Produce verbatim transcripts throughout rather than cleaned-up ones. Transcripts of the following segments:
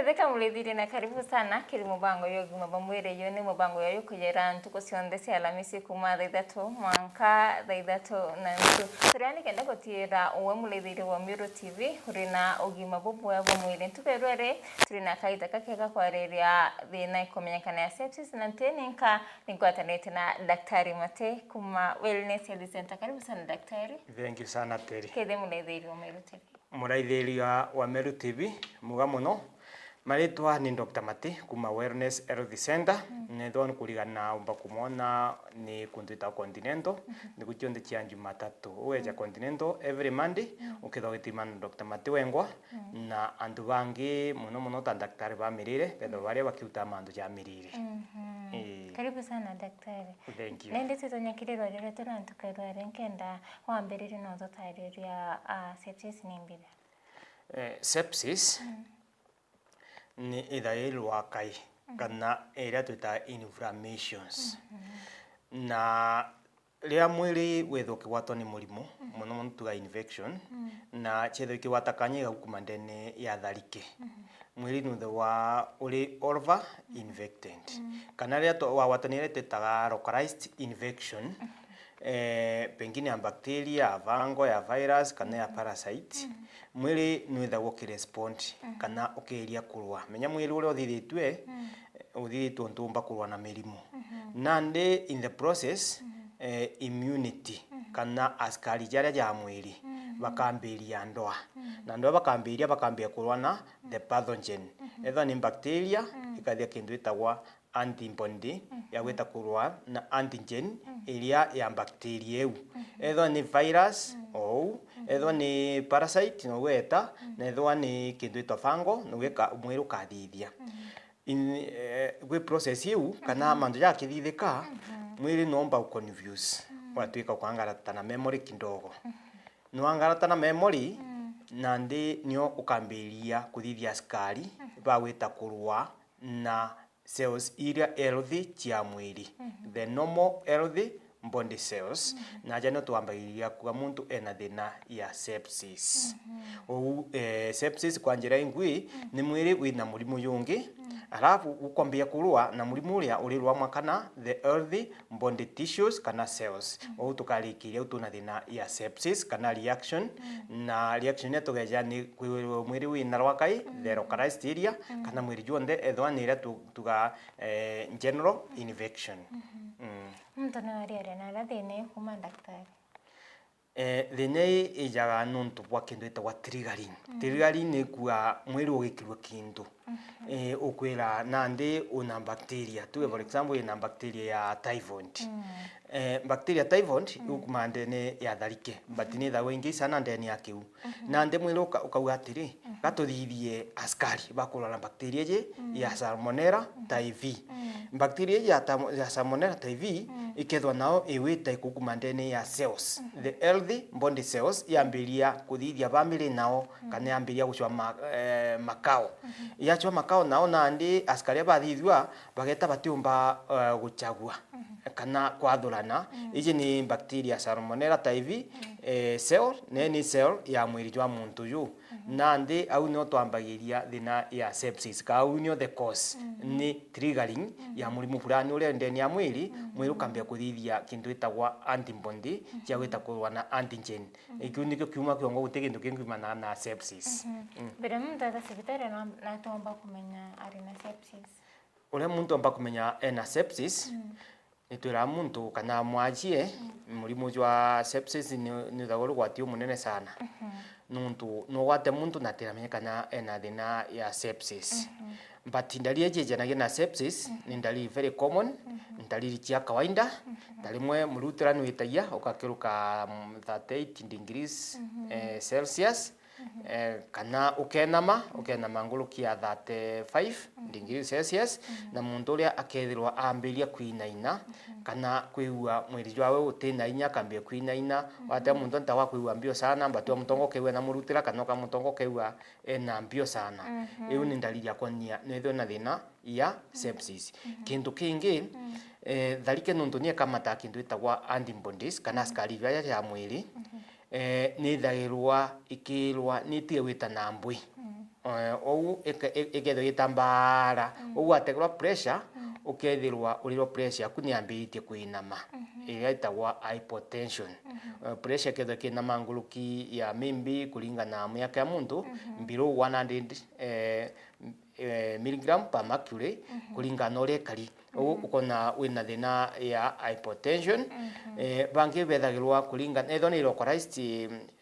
Theka murithirie na karibu sana kiri mubango ya ugima bwa mwiri. Yo ni mubango ya yukujera ntuku cionthe cia Alamisi kuma thaa ithatu mwanka thaa ithatu na nusu. Turia nikenda gutiira uwe murithirie wa Miru T V uri na ugima bubwega bwa mwiri. Ntuku ya rwere turi na kaita kakega kwariria thina ikumenyekana ya sepsis, na nti ninka ningwatanite na Daktari Mate kuma Wellness Health Center. Karibu sana daktari. Thank you sana, Terry. Kethia murithirie wa Miru T V. Muraithiria wa Meru T V, muga muno. Maritwa ni Doctor Mati kuma Wellness Health Center. Mm. Nethwa ni kurigana umba kumwona ni kuntu itagwa Continental, mhm, thiku cionthe cia Jumatatu. Ugeja, mm, Continental every Monday, mm, ukethwa ugitimana na Doctor Mati wengwa, mm, na antu bangi muno muno ta daktari ba mirire, bethwa, mm, baria bakiruta mantu ja mirire. Mhm. Ii. Karibu sana daktari. Thank you. Nende twitonyakirira rire tuna ntuku ya rwere nkenda wambiririe na ututariria, ah, sepsis ni mbiria. Eh, sepsis, mm, ni ithairwa kai, mhm, kana iria twitaga inflammations. Mhm. Na riria mwiri withwa ukigwatwa ni murimu, mhm, muno muno tuga infection, mm, na ciethwa ikigwata kanya igakuma ndene ya tharike. Mhm. Mwiri nuthagwa uri over infected. Mm. Kana riria twa-, wagwatania iria twitaga localized infection, mhm, eh, pengine ya bacteria, ya fungal, ya virus, kana ya, mhm, parasite, mhm, mwiri nwithagwa ukirespond, mhm, kana ukiria kurwa. Menya mwiri uria uthithitue, mm, eh, uthithitue untu umba kurwa na mirimu. Mhm. Nandi in the process, mhm, eh, immunity, mhm, kana askari jaria ja mwiri, mhm, bakambiria ndoa. Mhm. Na ndoa bakambiria, bakambia kurwa na the pathogen. Mhm. Ethwa ni bacteria, mhm, ikathia kintu itagwa antibody, mhm, ya gwita kurwa na antigen, mhm, iria ya bacteria iu. Mhm. Ethwa ni virus, mhm, ou. Mhm. Ethwa ni parasite, no gweta, mhm, na ethwa ni kintu itwa fungal, no gwika mwiri ukathithia. Mhm. In, eh, gwi process iu, kana, mhm, mantu jakithithika, mhm, mwiri nomba uconfuse. Mhm. Watuika ukangarata na memory kidogo. Mhm. Nwangarata na memory, mm, nandi nio ukambiria kuthithia askari, mhm, ba gwita kurwa na cells iria healthy cia mwiri. Mhm. The normal healthy body cells. Mhm. Na aja nio twambagiriria kuga muntu ena thina ya sepsis. Mhm. Ou, eh, sepsis kwa njira ingui, mhm, ni mwiri wina murimu jungi, mhm, alafu ukwambia kurwa na murimu uria urirwa mwa kana the healthy body tissues kana cells. Mhm. Ou tukarikiria au twina thina ya sepsis kana reaction. Mm. Na reaction iria tugeja ni kwithirwa mwiri wina rwakai, mm, the localized area, mm, kana mwiri junthe, ethwa ni iria tu-, tuga, eh, general, mm, infection. Mhm. Mm. Muntu no ariaria na aria thina ii kuma daktari? Eh, thina ii ijaga nontu bwa kintu gitagwa triggering. Mm. Triggering ni kuga mwiri ugikirua kintu. Mhm. Eh, ukwira nandi una bacteria. Tuge, for, mm, example, ina bacteria ya typhoid. Mm. Eh, bacteria typhoid, mm, iukumaa ndene ya tharike, but, mm, nithagwa ingi sana ndene ya kiu. Mhm. Nandi mwiri uka-, ukauga atiri, mhm, gatuthithie askari bakurwa na bacteria iji, mm, ya Salmonella, mm, typhi. Mm. Bacteria iji ya tam-, ya Salmonella typhi, mm, ikethwa nao iwita ikukuma ndene ya cells. Mhm. The healthy body cells yambiria kuthithia family nao, mm, kana yambiria gucwa ma-, eh, makao. Mhm. Yacwa makao nao nandi askari bathithua bageta batiumba, eh, guchagua, mhm, kana kwathurana. Mm. Iji ni bacteria Salmonella typhi, mm, eh, cell, na ni cell ya mwiri jwa muntu ju. Mhm. Nandi au nio twambagiria thina ya sepsis, ka au nio the cause, mhm, ni triggering, mhm, ya murimu fulani uria ndene ya mwiri, mhm, mwiri ukambia kuthithia kintu gitagwa antibody, mhm, cia gwita kurwa na antigen. Mhm. Ikiu nikio kiuma kiongo guti kintu kingiumana na sepsis. Mhm. Mm. Mbere muntu aita cibitari na, na atomba kumenya ari na sepsis? Uria muntu omba kumenya ena sepsis, mm, nitwiraga muntu kana mwajie, mm, murimu jwa sepsis ni, ni uthagwa uri ugwati umunene sana. Mhm. Nontu no ugwate muntu na atiramenyekana ena thina ya sepsis. Mhm. But ndariri iji ijanagia na sepsis, mhm, ni ndariri very common, mhm, ndariri cia kawaida. Mhm. Ta rimwe murutira ni witagia ukakiruka, mm, thirty-eight degrees, mhm, eh, Celsius. Mhm. Eh, kana ukenama, ukenama nguruki ya thirty-five, mhm, degrees Celsius, mhm, na muntu uria akethirwa ambiria kwinaina, mhm, kana kwigua mwiri jwawe utina inya, akambia kwinaina. Mhm. Wate muntu nta wa kwigua mbio sana, but wa mutongo ukaigua ena murutira, kana uka mutongo ukaigua ena mbio sana. Mhm. Iu ni ndariri ya kuonia nwithwe na thina ya, mhm, sepsis. Mhm. Kintu kingi, mhm, eh, tharike nontu ni ikamata kintu itagwa antibodies, kana, mhm, askari baria ya mwiri, mhm, eh, nithagirwa ikirwa nitige gwita na mbwi. Mm. Eh, ou ike-, i-, ikethirwa igita mbaara. Mm. Ou wategerwa pressure, mm, ukethirwa urirwa pressure yaku ni yambiritie kuinama, mhm, iria itagwa hypotension. Mhm. Eh, pressure ikethirwa ikinama nguruki ya maybe kuringana na miaka ya muntu, mhm, below one hundred, eh, m-, eh, milligram per mercury, mhm, kuringana na uria ikari. Ou, mhm, ukona wina thina ya hypotension. Mhm. Eh, bangi bethagirwa kuringana, ethirwa ni localized,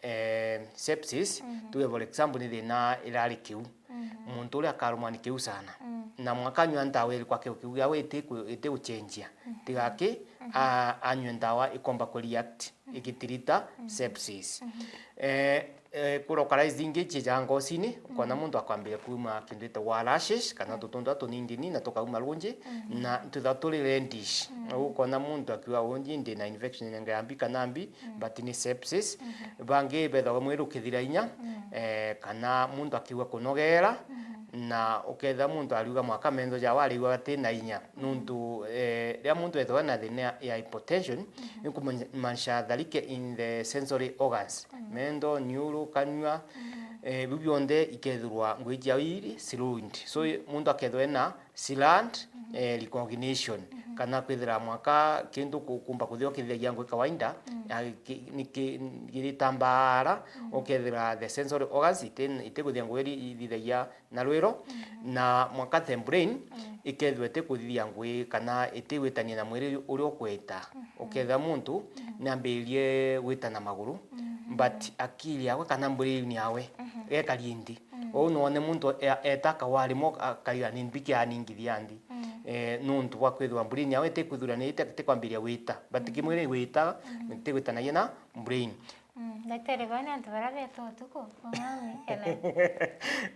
eh, sepsis, mhm, tuge for example ni thina irari kiu. Mhm. Muntu uria akarumwa ni kiu sana. Mm. Na mwanka anyua ndawa iriku akio kiu giawe iti ku-, iti gucenjia. Mhm. Tiga ki, mhm, a-, anyue ndawa ikomba ku react, mhm, igitirita, mhm, sepsis. Mhm. Eh, eh, ku localized ingi ciijaga ngocini, ukona, mhm, muntu akwambiria kuuma kintu gitagwa rashes, kana, mhm, tutundu turia tuningini na tukauma runji, mhm, na twithagwa turi reddish. Mhm. Ukona muntu akiuga, "Unji ndi na infection ya mbi kana mbi," mm, but ni sepsis. Mhm. Bangi bethagwa mwiri ukithira inya, mm, eh, kana muntu akiuga kunogera, mhm, na ukethira muntu ariuga mwanka mentho jawe ariuga ati na inya. Mhm. Nuntu, eh, riria muntu ethagwa na thina ya hypotension, mhm, ni kumaanisha that in the sensory organs, mhm, mentho, niuru, kanua, mhm, eh, biu bionthe ikethirwa ngugi ciao iri slowed. So, mhm, muntu akethirwa ena slurred, mhm, eh, recognition, mhm, kana kwithira mwanka kintu ku-, kumba kuthithia ukithithagia ngugi kawaida, mm, ya ki-, ni ki-, girita mbaara, mm, ukethira the sensory organs iti-, itikuthithia ngugi iria ithithagia na rwiro, mm, na mwanka the brain, mm, ikethirwa itikuthithia ngugi kana itigwitania na mwiri uria ukwita. Mm. Ukethira muntu, mm, niambiririe gwita na maguru, mm, but akili yawe kana brain yawe, mhm, gekari nthi. Mm. Ou nwone muntu e-, eeta akawa rimwe akaiga ni mbiki aningithia nthi. Mm. Eh, nuntu bwa kwithirwa brain yawe itikwithurania, iti-, itikwambiria gwita. But, mm, kimwiri gwita, mm, itigwitanagia na brain. Mm. Daktari, bau ni antu baria beeta utuku? Mami, Helen.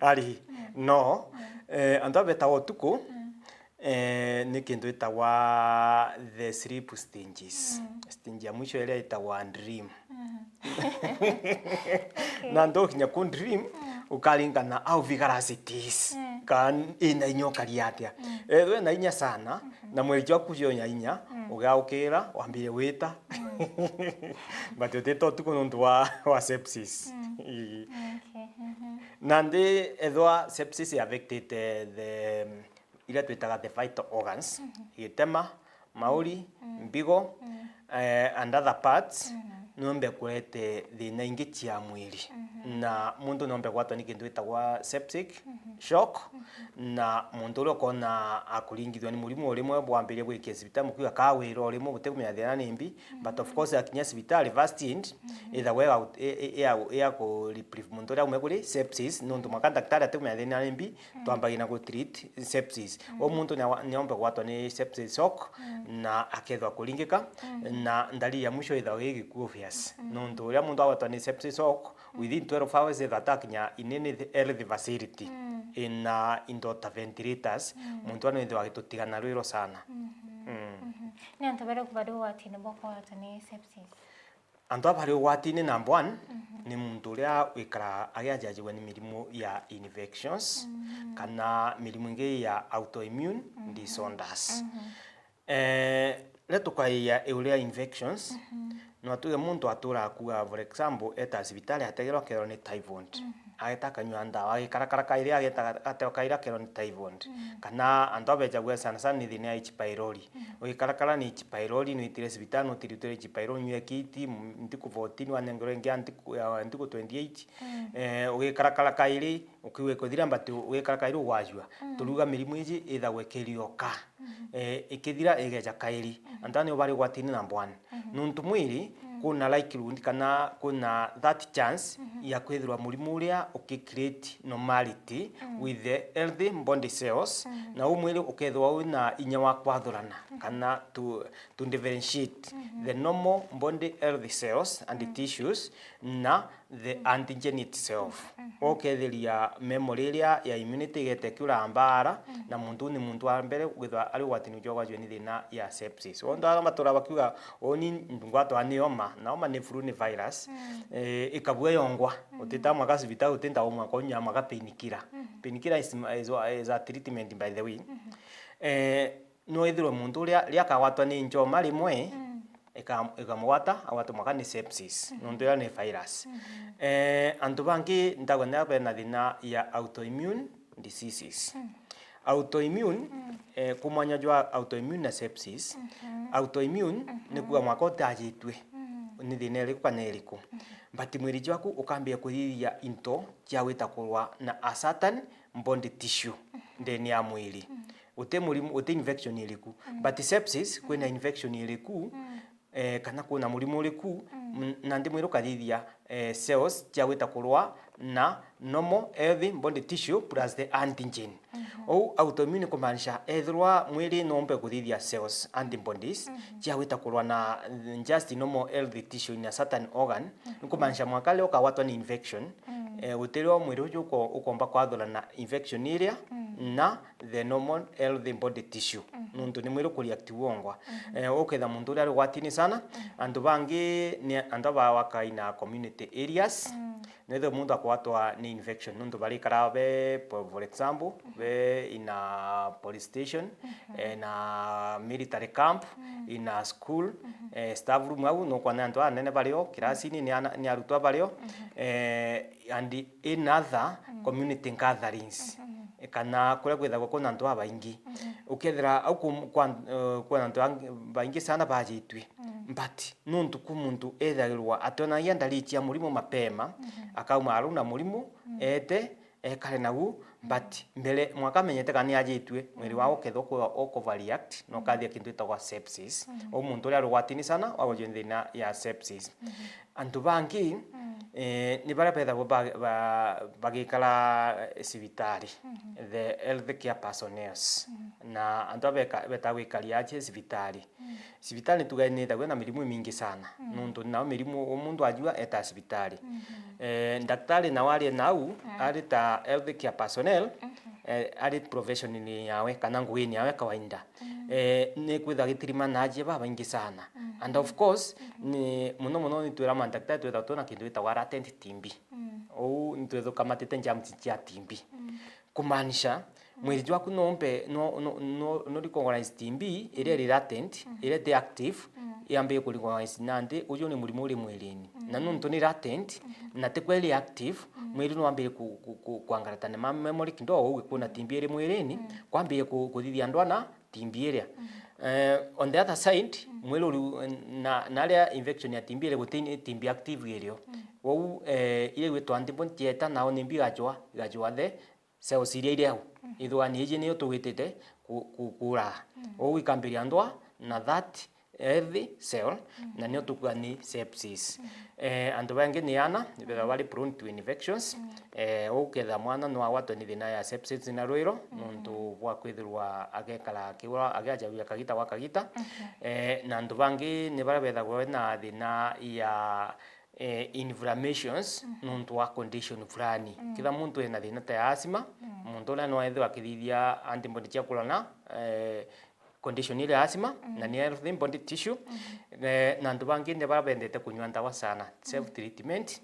Ari, mm, no. Mm. Eh, antu aba beetaga utuku, mm, eh, ni kintu gitagwa the sleep stages. Mm. Stage ya mwisho iria itagwa dream. Mhm. Okay. Na ntukinya ku dream, mm, ukaringana how vigorous it is. Mm. Kana ina inya ukaria atia. Mm. Ethirwa ina inya sana, mhm, na mwiri jwaku jwina inya, mm, ugaukira, wambire gwita. Mm. But utita utuku nontu wa, wa sepsis. Mm. Ii. Okay. Mhm. Nandi ethirwa sepsis affected the iria twitaga the vital organs, mhm, gitema, mauri, mm, mbigo, mm, eh, and other parts, mhm, niombe kurete thina ingi cia mwiri. Mhm. Na muntu niombe gwatwa ni kintu gitagwa septic, mhm, shock, mhm, na muntu uria ukona akuringithua ni murimu urimwe bwambirie gwikia cibitari, mukiuga kawira urimwe, gutikumenya thina ni mbi, but of, mhm, course akinya cibitari, first aid, mhm, ithagwa ya, ya, ya, ya ku reprieve muntu uria aume kuri sepsis, nontu mwanka daktari atikumenya thina ni mbi, mm, twambagia na gu treat sepsis. Mm. O muntu ni awa-, niombe gwatwa ni sepsis shock, mm, na akethwa kuringika, mm, na ndariri ya mwisho ithagwa i gikuo obvious. Mm. Nontu uria muntu agwatwa ni sepsis shock, mm, within twelve hours ethwa atakinya in any health facility, mm, ina into ta ventilators, mm, muntu anu ethwa agitutigana rwiro sana. Mhm. Mm. Mhm. Ni antu bariku bari ugwatine bwa kugwatwa ni sepsis? Antu aba bari ugwatine, number one, mhm, ni muntu uria wikara agiajajigwa ni mirimu ya infections, mhm, kana mirimu ingi ya autoimmune, mhm, disorders. Mhm. Eh, riria tukaia iguru ria infections, mhm, no tuge muntu aturaga kuuga, for example, eta cibitari ategerwa akerwa ni typhoid. Mhm. Ageta akanyua ndawa, agikarakara kairi, ageta agateo kairi akerwa ni typhoid. Mm. Kana antu abejagua sana sana ni thina ya H. pylori. Mm. Ugikarakara ni H. pylori, nwitire cibitari, nutirutire H. pylori, nyue kiti, m-, ntiku fourteen, wanengerwa ingi ya ntiku, ya ntiku twenty-eight. Mm. Eh, ugikarakara kairi, ukiuga ikuthira, but ugikara kairi ugwajua. Mm. Turiuga mirimu iji ithagwa ikirioka. Mhm. Eh, ikithira igeja kairi. Mhm. Antu aa nio bari ugwatini number one. Mhm. Nuntu mwiri, mm, kuna likelihood kana kuna that chance, mhm, ya kwithirwa murimu uria ukicreate normality, mm, with the healthy body cells, mhm, na u mwiri ukethirwa wina inya wa kwathurana, mhm, kana to, to differentiate, mhm, the normal body healthy cells and, mm, tissues na the, mm, antigen itself. Mhm. Ukeethiria memory iria ya immunity igeta ikiura mbaara, mhm, na muntu uu ni muntu wa mbere withwa ari ugwatini jwa gwajua ni thina ya sepsis. Wontu ara matura bakiuga, "Uuni ngwatwa ni homa," na homa ni flu, ni virus, mm, eh, ikabua yongwa. Mhm. Utita mwaka cibitari, utinda umwaka unywa mwaka painkiller. Mhm. Painkiller is, is, is a treatment, by the way. Mhm. Eh, no ithirwe muntu uria, riria akagwatwa ni njoma rimwe, mm, ika-, ikamugwata, agwatwe mwaka ni sepsis, nontu iyo ni virus. Eh, antu bangi ntagwa na bena thina ya autoimmune diseases. Autoimmune, eh, ku mwanya jwa autoimmune na sepsis, autoimmune ni kuuga mwaka utajitue ni thina iriku kana iriku. But mwiri jwaku ukambia kuthithia into cia gwita kurwa na a certain body tissue ndene ya mwiri. Uti murimu, uti infection iriku. But sepsis, kwina infection iriku, eh, kana kwina murimu uriku, m-, nandi mwiri ukathithia, eh, cells cia gwita kurwa na normal healthy body tissue plus the antigen. Ou autoimmune kumaanisha ethirwa mwiri no umbe kuthithia cells, antibodies, cia gwita kurwa na, eh, just normal healthy tissue in a certain organ, ni kumaanisha mwaka riria ukagwatwa ni infection, eh, guti rio mwiri uju uko-, ukomba kwathurana infection iria na the normal healthy body tissue, nontu ni mwiri ukureact wongwa. Eh, uketha muntu uria ari ugwatini sana, antu bangi ni antu aba wakaina community areas, nethirwa muntu akugwatwa ni infection, nontu barikara be, for, for example, be in a police station, eh, na military camp, in a school, eh, staff room au, nukwona antu anene bario, kirasini ni ana-, ni arutwa bario, eh, and in other community gatherings, kana kuria kwithagwa kwina antu abaingi. Ukethira au kum-, kwa, eh, kwina antu ang-, baingi sana bajitue, but nontu ku muntu ethagirwa ationanagia ndalili cia murimu mapema, akauma aru na murimu, ete, ekare nagu, but mbere mwaka amenyete kana ni ajitue, mwiri wao ukethirwa ku-, ukoverreact, na ukathia kintu gitagwa sepsis. Ou muntu uria ari ugwatini sana wa kujua thina ya sepsis. Antu bangi, eh, ni baria bethagwa ba-, ba-, bagikara cibitari, the health care personnels, na antu aba beka-, betaga gwikaria aje cibitari. Cibitari tuge ni ithagwa na mirimu imingi sana, nontu nao mirimu muntu ajua eta cibitari. Eh, daktari nao ari nau, ari ta health care personnel, eh, ari profession yawe kana ngugini yawe kawaida. Eh, ni kwithagwa gitirimana aje babaingi sana. And of course, ni muno muno ni twira madaktari twithagwa twina kintu gitagwa latent T B. Ou ni twithwa tukamatite germs cia T B. Kumaanisha, mwiri jwaku no umpe, no, no, no, no recognize T B iria iri latent, iria iti active, yambie ku recognize nandi uju ni murimu uri mwirini. Na nontu ni latent, na ti kwa iri active, mwiri no wambie ku, ku, ku, kwangaratana ma memory kidogo, ugikuna T B iri mwirini, kwambie ku, kuthithia ndwana T B iria. Eh, on the other side, mwiri uri, na, na aria infection ya T B iri guti T B active irio. Ou, eh, iria igwitwa antibody cieta nao ni mbi igajwa, igajwa the cells iria iri au. Ithwa ni iji nio tugwitite ku-, ku-, kuuraga. Ou ikambiria ndwa na that healthy cell, na nio tukuga ni sepsis. Eh, antu bangi ni ana, ni bethagwa bari prone to infections. Eh, ou ketha mwana no agwatwe ni thina ya sepsis na rwiro, nontu bwa kwithirwa agekara akiura, agiajagia kagita gwa kagita. Eh, na antu bangi ni baria bethagwa na thina ya eh, inflammations nontu wa condition fulani. Kila muntu ena thina ta ya asthma, muntu uria no ethirwa akithithia antibody cia kurana, eh, condition ile ya asthma, na ni healthy body tissue. Eh, na antu bangi ni baria bendete kunyua ndawa sana, self treatment,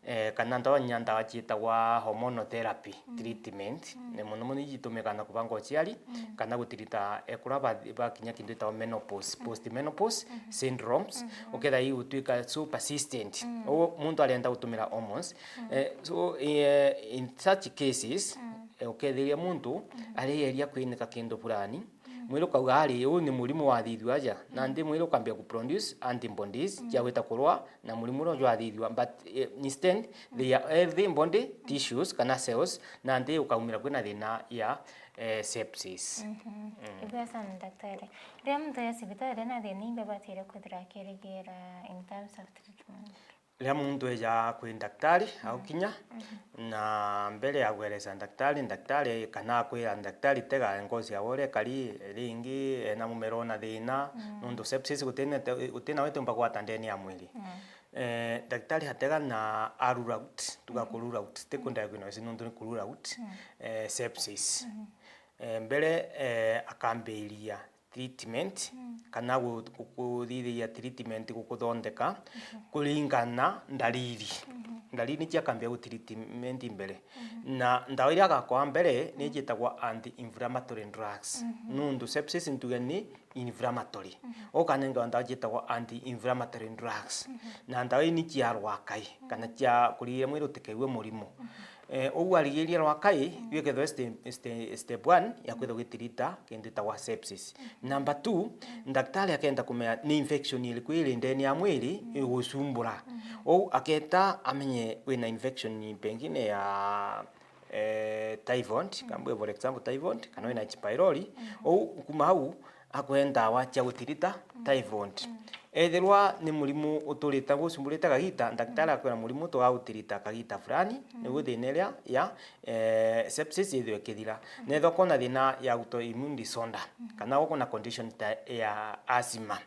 eh, kana ndawa, nya ndawa ciitagwa hormonal therapy treatment. Ni muno muno iji itumikaga na kubanga uciari, kana gutirita ekura ba-, bakinya kintu gitagwa menopause, post menopause syndromes. Ukethira ii gutuika so persistent. Uguo muntu arenda gutumira hormones. Eh, so, eh, in such cases, eh, ukethiria muntu arigeria kwinika kintu fulani, mwiri ukauga, "Ari, uu ni murimu wathithua aja." Nandi mwiri ukambia ku produce antibodies cia gwita kurwa na murimu uria jwathithua, but, eh, instead, they are healthy body tissues kana cells, nandi ukaumira kwina thina ya, eh, sepsis. Ibwega sana, daktari. Riria muntu e cibitari, na thina imbi abatire kwithira akirigira in terms of treatment? Riria muntu eja kwi daktari, aukinya, na mbere ya kueleza daktari, daktari kana akwira daktari, tega ngozi yawe uria ikari, ringi ena mumero na thina, nontu sepsis gutina te-, gutina wi tumba gwata ndene ya mwiri. Eh, daktari atega na a rule out, tuga ku rule out, ti ku diagnose nontu ni ku rule out, eh, sepsis. Eh, mbere, eh, akambiria treatment, kana gu-, gu-, guthithiria treatment, gukuthondeka kuringana na ndariri. Ndariri nicio akambia gu treatment mbere. Na ndawa iria agakwaa mbere ni ciitagwa anti-inflammatory drugs. Nuntu sepsis ntuge ni inflammatory. Ukanengerwa ndawa ciitagwa anti-inflammatory drugs. Na ndawa ii ni cia rwakai, kana cia kurigiria mwiri utikaigue murimu. Eh, uu arigiria rwakai, yu ikethirwa sti-, sti-, step one ya kwithirwa ugitirita kintu gitagwa sepsis. Number two, ndaktari akenda kumenya ni infection iriku iri ndene ya mwiri igucumbura. Uu aketa amenye wina infection pengine ya, eh, typhoid, kambwe for example typhoid, kana wina H. pylori. Uu kuma au, akwe ndawa cia gutirita typhoid. Ethirwa ni murimu uturite gucumburite kagita, ndaktari akwira murimu tugagutirita kagita fulani, niguo thina iria ya, eh, sepsis ithirwe ikithira. Nethirwa kwona thina ya autoimmune disorder, kana ukwona condition ta ya asthma,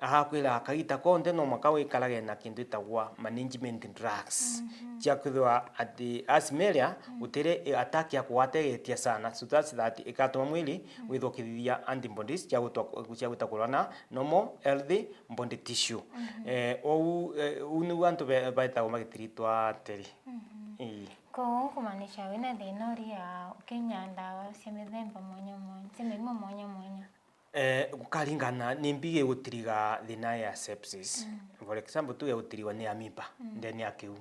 agakwira kagita konthe no mwaka wikarage na kintu itagwa management drugs. Cia kwithirwa ati asthma iria gutiri attack ya kugwata igetia sana, so that's that ikatuma mwiri withwa ukithithia antibodies cia gutwa-, cia gwita kurwana normal healthy body tissue. Eh, ou, eh, ou niu antu be-, baitagwa magitiritwa teri. Ii. Koguo kumaanisha wina thina uria ukinyua ndawa cia mithemba mwanya mwanya, cia mirimo mwanya mwanya. Eh, gukaringana ni mbi gigutiriga thina ya sepsis. For example, tuge gutirigwa ni amoeba ndene ya kiu.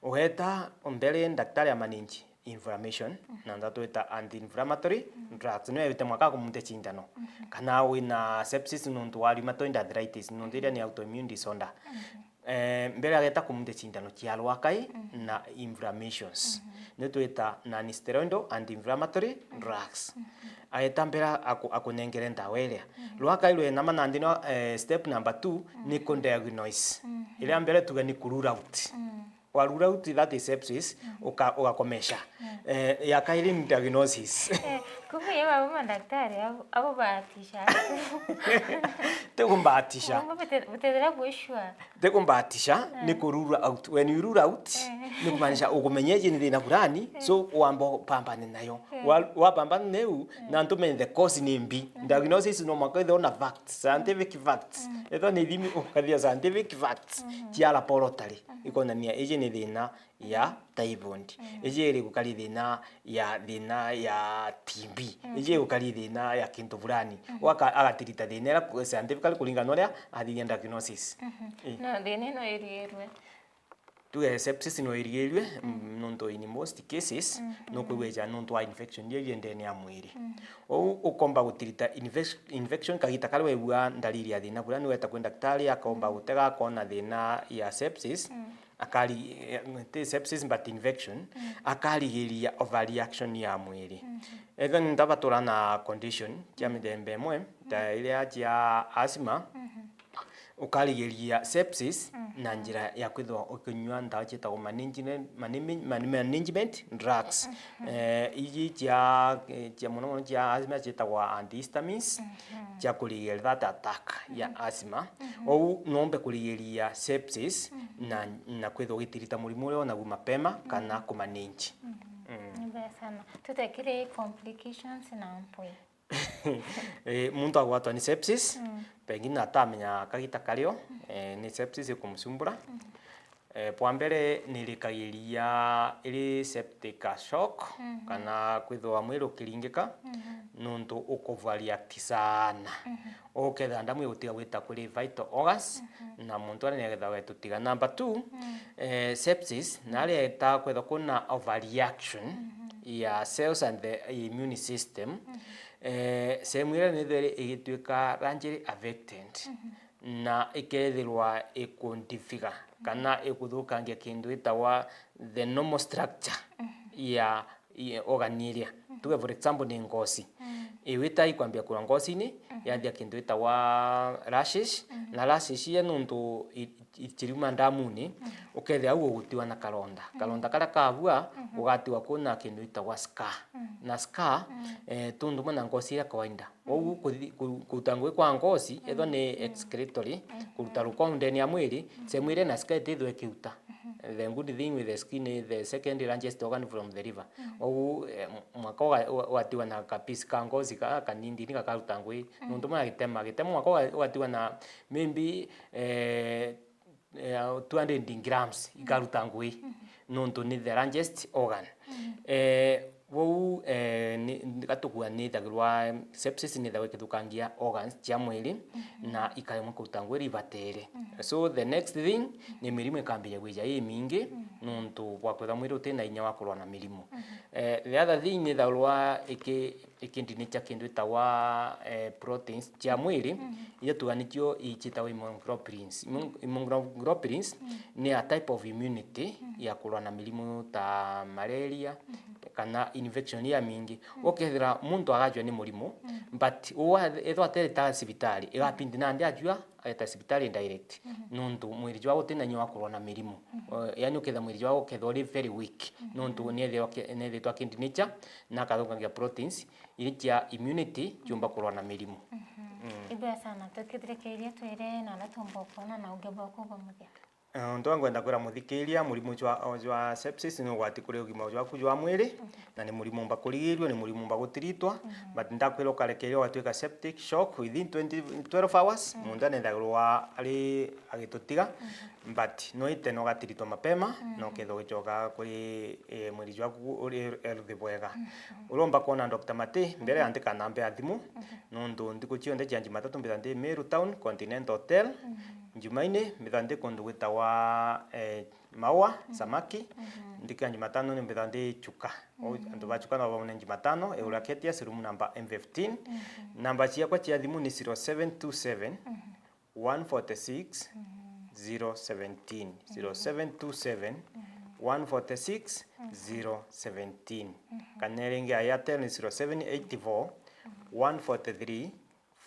Ugeta mbere ndaktari amanage inflammation, na nda twita anti-inflammatory drugs. Niwe wite mwaka akumunte cindano. Kana wina sepsis nuntu wa rheumatoid arthritis, nuntu iria ni autoimmune disorder. Eh, mbere ageta kumunte cindano cia rwakai na inflammations. Ni twita non-steroidal anti-inflammatory drugs. Ageta mbere aku-, akunengere ndawa iria. Rwakai rwenama nandi no, eh, step number two ni ku diagnose. Iria mbere tuge ni ku rule out. Wa rule out that is sepsis, uka-, ugakomesha. Eh, ya kairi ni diagnosis. Eh, kumbe ye baba madaktari abo, abo batisha. Tikumbatisha. Kumbe bute-, butethera gwicua. Tikumbatisha, ni ku rule out. When you rule out, ni kumaanisha ukumenya iji ni thina fulani, so wamba upambane nayo. Wa-, wapambana nayo, na ntume the cause ni mbi. Diagnosis no mwaka ithirwa na facts, scientific facts. Ethirwa ni ithimi, ukathia scientific facts cia laboratory. Ikonania iji ni thina ya typhoid. Iji iri gukari thina ya, thina ya T B. Iji iri gukari thina ya kintu fulani. Waka-, agatirita thina iria ku-, scientifically kuringana na uria athithia diagnosis. Ii. Na thina ino iriirwe. Tuge sepsis no irigirirue, mm, nontu in most cases, nukwigua ija nontu wa infection iria iri ndene ya mwiri. Ou ukomba gutirita infec-, infection kagita karia wegua ndariri ya thina fulani, weta kwi ndaktari, akomba gutega, akona thina ya sepsis, akari-, eh, ti sepsis but infection, akarigiria overreaction ya mwiri. Even ndabatura na condition cia mithemba imwe, ta iria cia asthma, ukarigiria sepsis na njira ya kwithirwa ukinyua ndawa cietagwa management, management, management drugs. Eh, iji cia, eh, cia mono mono cia asthma cietagwa antihistamines, cia kurigiria that attack ya asthma. Ou nombe kurigiria sepsis na, na kwithirwa ugitirita murimu uria onagu mapema kana kumanage. Ni mbega sana. Tutekire complications na mpwi. Eh, muntu agwatwa ni sepsis, pengine atamenya kagita kario, eh, ni sepsis ikumucumbura. Eh, bwa mbere nirikagiria iri septic shock, kana kwithirwa mwiri ukiringika, nontu uku overreact sana. Ukethira ndamu igutiga gwita kuri vital organs, na muntu aria niagetha wetutiga. Number two, eh, sepsis, naria eta kwethwa kuna overreaction ya cells and the immune system, eh, sehemu iria nitheri igituika largely affected, na ikethirwa ikundifiga, kana ikuthukangia kintu gitagwa the normal structure ya, ya organ iria. Tuge for example ni ngoci. Iwita ikwambia kurwa ngocini, yathia kintu gitagwa rashes, na rashes iria nontu i-, i-, ikiriuma ndamuni, ukethira au ugutiwa na karonda. Karonda karia kabua, ugatiwa kuna kintu gitagwa scar. Na scar, eh, tundu mwe na ngoci iria kawaida. Ou kuthi-, ku-, kuruta ngugi kwa ngoci, ethwa ni excretory, kuruta ruko ndene ya mwiri, sehemu iria na scar itithwa ikiruta. The good thing with the skin is the second largest organ from the liver. Kwou, eh, mwaka uga-, uga-, ugatigwa na ka piece ka ngozi ka kanini ni gakaruta ngui. Nontu mwana gitema, gitema mwaka uga-, ugatigwa na maybe, eh, eh, two hundred grams ikaruta ngui. Nontu ni the largest organ. Eh, Kwou, eh, ni, gatukua nithagirwa, sepsis nithagirwa ikithukangia organs cia mwiri, na ikaremwa kuruta ngui iria ibatere. So the next thing, ni mirimu ikambiria gwija imingi, nontu bwa kwithirwa mwiri utina inya wa kurwa na mirimu. Eh, the other thing nithagirwa iki-, ikindinicha kindu itagwa, eh, proteins cia mwiri, iria tuga nicio ichitagwa immunoglobulins. Immun-, immunoglobulins ni a type of immunity ya kurwa na mirimu ta malaria, kana infection ya mingi. Ukethira muntu agajua ni murimu, but uu ethwa atereta cibitari, igapindi nandi ajua, eta cibitari direct. Nontu mwiri jwa utina inya wa kurwa na mirimu. Eh, yani ukethira mwiri jwa ukethwa uri very weak. Nontu niethirwa ke-, niethitwa akindinicha, na akathukangia proteins, iria cia immunity ciumba kurwa na mirimu. Ibwega sana, tukithirikiria twire na aria tumba ukwona na uge bwaku bwa muthia. Eh, untu ngwenda kwira muthikiria, murimu jwa, jwa sepsis ni ugwati kuri ugima jwaku jwa mwiri, na ni murimu umba kurigirirua, ni murimu umba gutiritwa, but ndakwira ukarekeria ugatwika septic shock within twenty, twelve hours, muntu anethagirwa ari agitutiga, but no ite na ugatiritwa mapema, na ukethirwa ugicoka kuri, eh, mwiri jwaku uri healthy bwega. Uria umba kwona Doctor Mati, mbere andika namba ya thimu, nontu nthiku cionthe cia Jumatatu mbitha ndi Meru Town, Continental Hotel, Jumaine, mbitha ndi kundu gwitagwa, eh, Maua, Samaki. Nthikira Jumatano ni mbitha ndi Chuka. Ou antu ba Chuka no baone Jumatano, Eulaketia, room number M fifteen. Namba ciakwa cia thimu ni zero seven two seven, one forty-six, zero seventeen. Zero seven two seven, one forty-six, zero seventeen. Kana ringi Airtel ni zero seven eight four, one forty-three,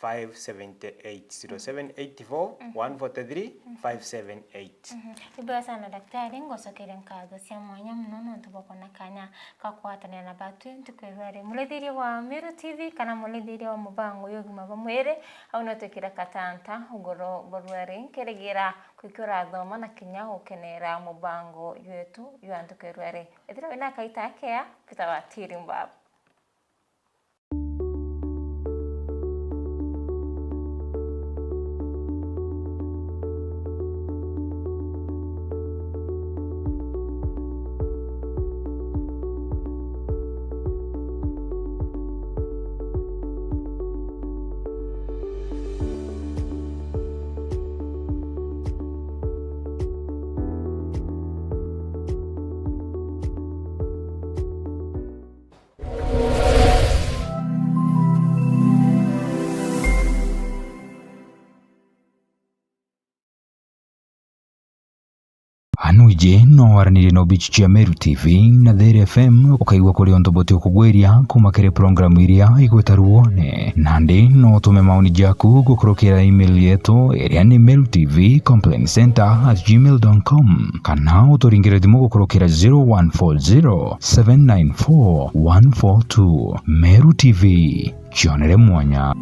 five seventy-eight, zero seven eight four, one forty-three, five seventy-eight. Ibwega sana daktari, ngocokeria nkatho cia mwanya mono nontu bwa kwona kanya ga kugwatanira na batwi ntuku ya rwari. Murithiria wa Meru T V kana murithiria wa mubango ya ugima bwa mwiri, au no twikire katanta ugoro bwa rwari, nkirigira kwikio urathoma na kinya gukenera mubango jwetu jwa ntuku ya rwari. Ethira wina kaita akea, Peter wa Tiri Mbabu. Anwiji no waranirie na obichi cia Meru T V na There F M, ukaigua kuri untu buti ukugwiria kuma kiri programu iria igwita ruone. Nandi no utume maoni jaku gukurukira email yetu iria ni meru T V complaint center at gmail dot com, kana uturingire thimu gukurukira zero one four zero, seven nine four, one four two. Meru T V, kionere mwanya.